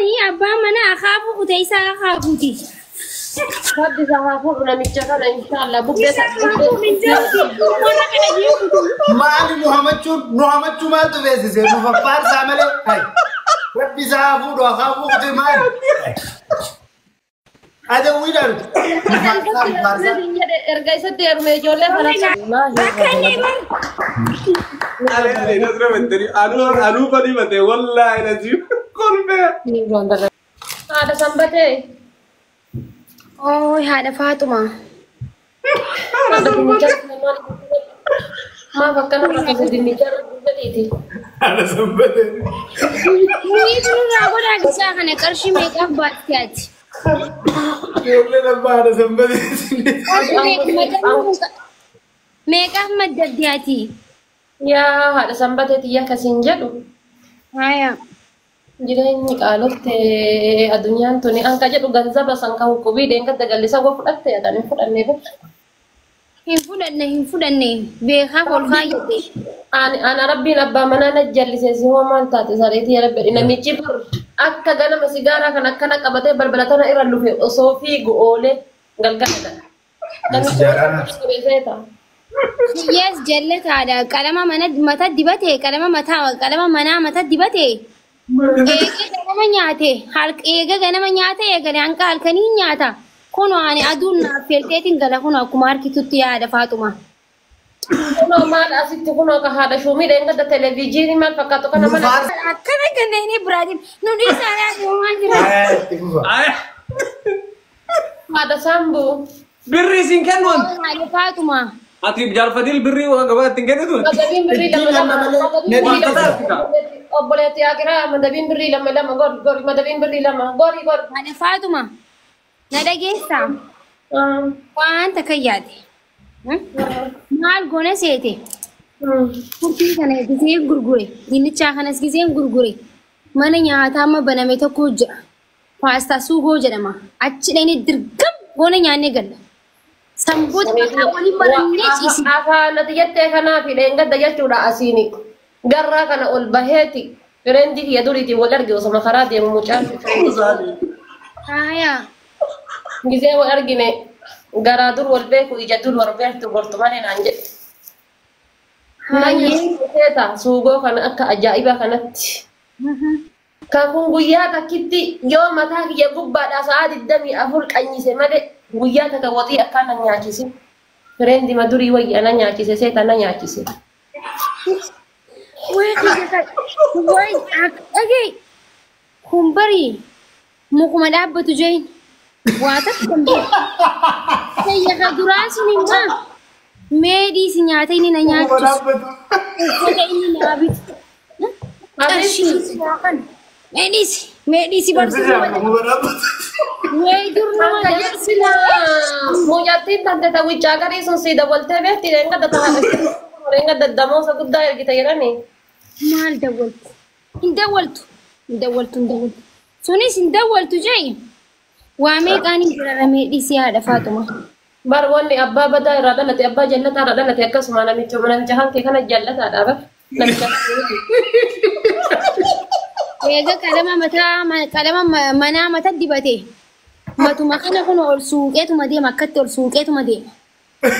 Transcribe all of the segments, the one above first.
Sani abbaa mana akaafuu kutee isaa akaafuuti. Rabbi isaa haa fuudhu namicha kana inshaallah bubbee Isa akaafuu hin jiruuti. Mana kana jiruuti. Maali nu hamachuu nu hamachuu maaltu beeksise nu faffaarsaa malee. Hai. Rabbi isaa haa fuudhu akaafuu kutee maali? Adawwiidhaan. Nu faarsaa nu faarsaa. Erga isatti heerume ijoollee kana. Bakka inni bar. Ani nasra menteri anu anu fadi mate wallahi lazim kolbe. Haadha sanbatee. Oo haadha Faaxuma. Haadha dinnichaa maaf akkana rakkise dinnichaa rakkisaniiti. Haadha sanbatee. Miitu nurraa godhaa gichaa kana qarshii meeqaaf baatte ati? Ijoolleen abbaa haadha sanbatee. Meeqaaf maddabde ati? Yaa haadha sanbatee tiyya akkasiin jedhu. Haya. Jireenyi qaalotte addunyaan tuni anka jedhu ganzaba san kan hukubii deengadda gallisa wa fudhatte yaadaan hin fudhanne beektu. Hin fudhanne hin fudhanne beekaaf ol kaayyate. Ani ana rabbiin abbaa manaa na jallise si hoo maal taate sareetii yaa rabbi namichi bar akka ganama sigaaraa kan akkana qabatee balbala tana irra lufe osoo fiigu oolee galgala gala. Namichi seeta. Yes jallataadha. Qalama mana mata dibate qalama mataa qalama manaa mata dibate. Eega ganama nyaate eega ganama nyaate eegale hanqa halkanii nyaata. Kunoo ani aduun naaf felteetiin gala kunoo akkuma harkitutti yaada Faaxuma. Kunoo maal asitti kunoo ka haadha shuumii deengadda televijiinii maal fakkaatu kana Nu mana. faarsaa. Akkana kanneen biraatiin nu dhiisaa deemaa jira. Itti fufa. Haadha saambuu. Birri sin kennuun. Haadha Faaxuma. Ati jaarfadil birri waa gabaa ittiin kennitu. Madabiin birrii lama Ittiin lama. lama malee Madabiin birrii na lama. dhiisa. Obboleetti Akiraa madabiin birrii lama lama gori gori madabiin birrii lama gori gori. Haadha Faaxuma. Na dhageessaa. Waan takka yaade. Maal goona seete? Furtii kana giseen gurgure. Dinnichaa kanas giseen gurgure. Mana nyaataa amma baname tokko jira. Paastaa suugoo jedhama. Achi dhaqnee dirgam goona nyaannee galla. Sanboota maqaa waliin barannee ciisne. Afaan ati jettee kanaaf dheengadda jechuudha asiini. Garraa kana ol baheeti. Fireendi kiyya duriitiin wal arge osoma karaa deemu mucaan. Haayaa. Gisee wal argine garaa dur wal beeku ija dur wal beektu gortu malee naan jedhe. Haayee. Seeta suugoo kana akka ajaa'ibaa kanatti. Kakuun guyyaa takkitti yoo mataa kiyya gubbaadhaa sa'a 24 qanyise malee guyyaa takka waxii akkaan na nyaachise. Fireendi madurii wayya na nyaachise seeta na nyaachise. Wayi wayi dhagee kun barii mukuma dhaabbatu jeen waa takka hin beeku. Fayyaka duraa sun hin gaa meedhii si nyaata inni na nyaachisu uffata inni naa bitu qarshii si naa kan meedhii si meedhii si barsiisu wayi dur nama Hanga jechuudha mucattiin tante ta'wichaa garii sun si dabaltee beekti dheengadda ta'a dheengadda damoosa guddaa ergite jedhanii. Maal dawwaltu? Hin dawwaltu. Hin dawwaltu hin dawwaltu. Sunis hin dawwaltu jee. Waa meeqaan hin jira meedhii si haadha Faaxuma. Bar wanni abbaa badaa irraa dhalate abbaa jallataa irraa dhalate akkasuma namicha namicha hankee kana jallataadha bar namicha. Eega qalama mataa qalama manaa mata dibate. Matuma kana kun ol suuqeetuma deema akkatti ol suuqeetuma deema.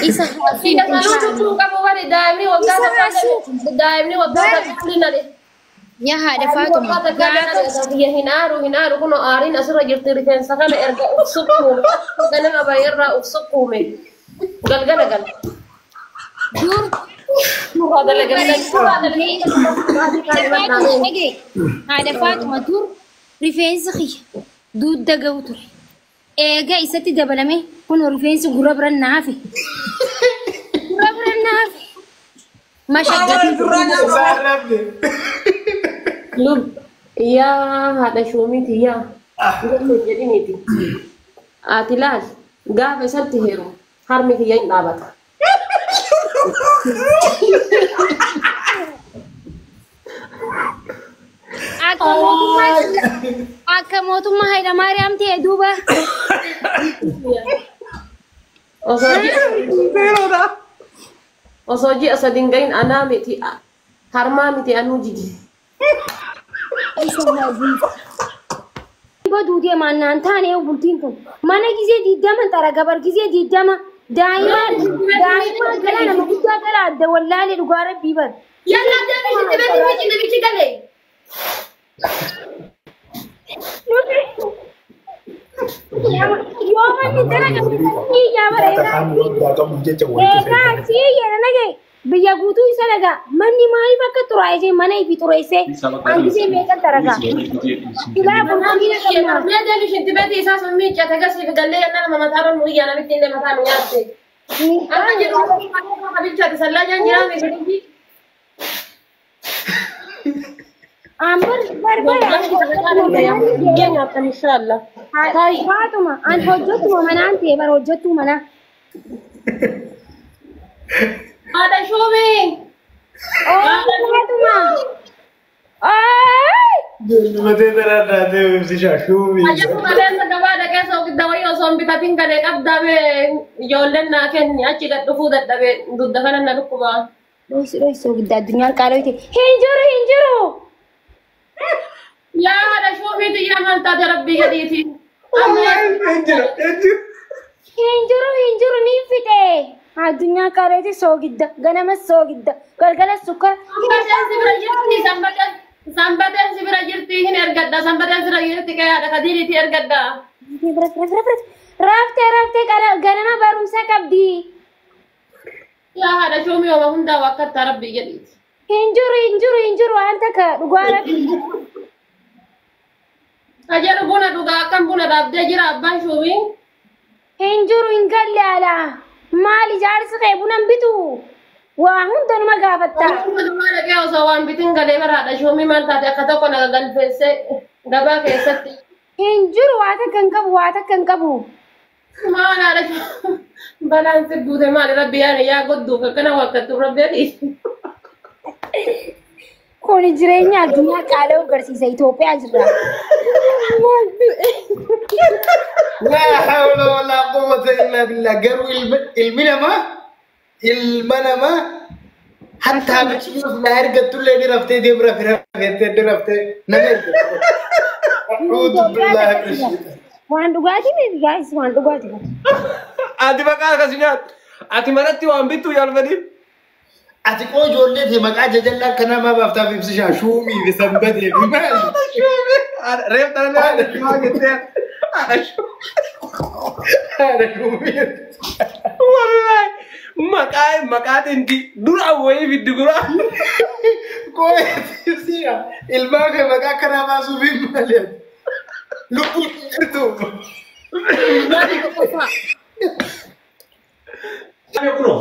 Isa Ida kanuu qabu bari daa'imni waggaa takka daa'imni waggaa takka nale. Yaa haadha Faaxuma. Biyya hin aaru hin aaru kunoo aariin asirra jirti rifeensa kana erga uf sukkuume ganama baay'eerraa uf sukkuume galgala gala. Dur Nurraa dalagaa nurraa dalagaa. Haadha Faaxuma dur rifeensi kiyya dugda ga'u ture. Eega isatti dabalame kun rifeensi gurra biran naafe. Gurra biran naafe. Mashaqqati. Lub yaa haadha shuumiiti yaa gosa jedhiniiti. Ati laal gaafa isatti heeru harmi kiyya hin dhaabata. Akka mootummaa Hayilamaariyaam ta'e duuba. Osoo ji'a sadi hin gahin anaa miti harmaa miti anuu jigi. baduu deemaan naan taane bultiin kun mana gisee 20 xara gabar gisee 20 daa'ima daa'ima gala nama guddaa gala adda wallaalee dhugaa rabbii bar. Yalla deemi itti beeku miti namichi galee. Yoo manni dara kiyyaa bareedaa. Eegaa siyya nagee biyya guutuu isa dhagaa manni maaliif akka xuraa'ee mana ifi xureessee hangisee meeqa daragaa. Silaa qulqullina qabna. Mee deemi shinti beeti isaa sun miiccate gasiif gallee yennaa nama mataa nu iyyaa namitti illee mataa nu nyaatte. Akka jedhu bilchaate sallaa jaan jiraa mi Ambar barbar. Inshallah. Faatuma an hojjettuma manaan ta'e bara hojjettuu manaa. Haadha shuumii. Faatuma. Ay! Matee daraadhaa ibsishaa shuumii. Ajaju maleessa gabaa dhaqee soogidda wayii osoo hin bitatin galee qabdame ijoolleen naa kenni achi gad dhufuu dadhabe dugda kana na dhukkuba. Dhoysi dhoysi soogidda addunyaan qaaloo ta'e. Hin jiru hin jiru. Yaa haadha shuumiitu yaa maal taate rabbii gadiiti. Hin jiru hin jiru. Hin jiru hin jiru ni fixe. Addunyaa qaaloo soogidda ganama soogidda galgala sukkara. Sanbateen si bira jirti sanbateen si bira jirti hin ergadha sanbateen si bira jirti kee haadha kadiiriiti ergadha. Raftee raftee ganama barumsa qabdi. Yaa haadha shuumii hooma hundaa wakkattaa rabbii gadiiti. Hin jiru hin jiru hin jiru waan takka dhugaa rabbi. Ajaru buna dhugaa akkam buna dhaabdee jira abbaan shuumii. Hin jiru hin galle alaa. Maal ijaarsi kee buna hin bitu? Waa hunda numa gaafatta. Dhugaa dhaqee osoo waan bitin galee bara haadha shuumii maal taate akka tokko na galfeessee gabaa keessatti. Hin jiru waa takka hin qabu waa takka hin qabu. Maal haadha shuumii balaan si buute maal rabbi yaani yaa godduuf akkana wakkattu rabbi adii. Kuni jireenya addunyaa qaala'uu agarsiisa Itoophiyaa jirra. Laa hawla walaa quwwata illaa billah. Garuu ilmi namaa ilma namaa hattaa biqiluuf naa ergattullee ni raftee deemu rafi rafettee ni raftee nama ergattu. A'uudhu billaahi mina shaytaan. Waan dhugaatii miti guys waan dhugaatii. Ati maqaa akkasii nyaattu. Ati manatti waan bittu yaalfanii. Ati qoo ijoollee ta'e maqaa jajallaa akka namaa baaftaaf ibsishaa shuumii fi sanbatee fi maali? Reef dhala haadha shuumaa jettee haadha shuumii. Haadha shuumii. Wallaahi maqaa maqaa tinti dura wayii fiddi gura. Qoo ibsishaa ilmaan kee maqaa akka namaa baasuuf maali? Lubbuun jirtu. Kunoo.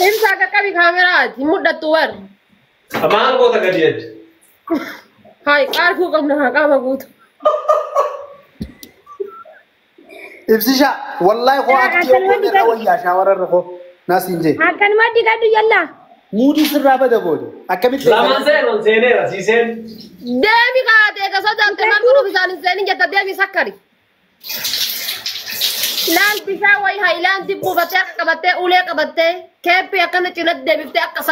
Ibsaa akka qabi kaameraati mul'attu warri. Maal goota gadi jechi? Hayi qaarkuu qabna haa qaama guutu. Ibsishaa wallaahi koo aktii yoo irra wayyaa shaawararra koo naas hin jee. Akkanuma dhiqadhu yallaa. Muudii sirraa bada booda akkamitti Lamaan seen ol seeneera sii seen. Deemi kaatee ka sodaatte maal godhuuf isaan hin seenin jetta deemi sakkari. Laal bishaan wayii haayilaandii buufattee akka qabattee ulee qabattee keeppii akkana cinatti deebiftee akka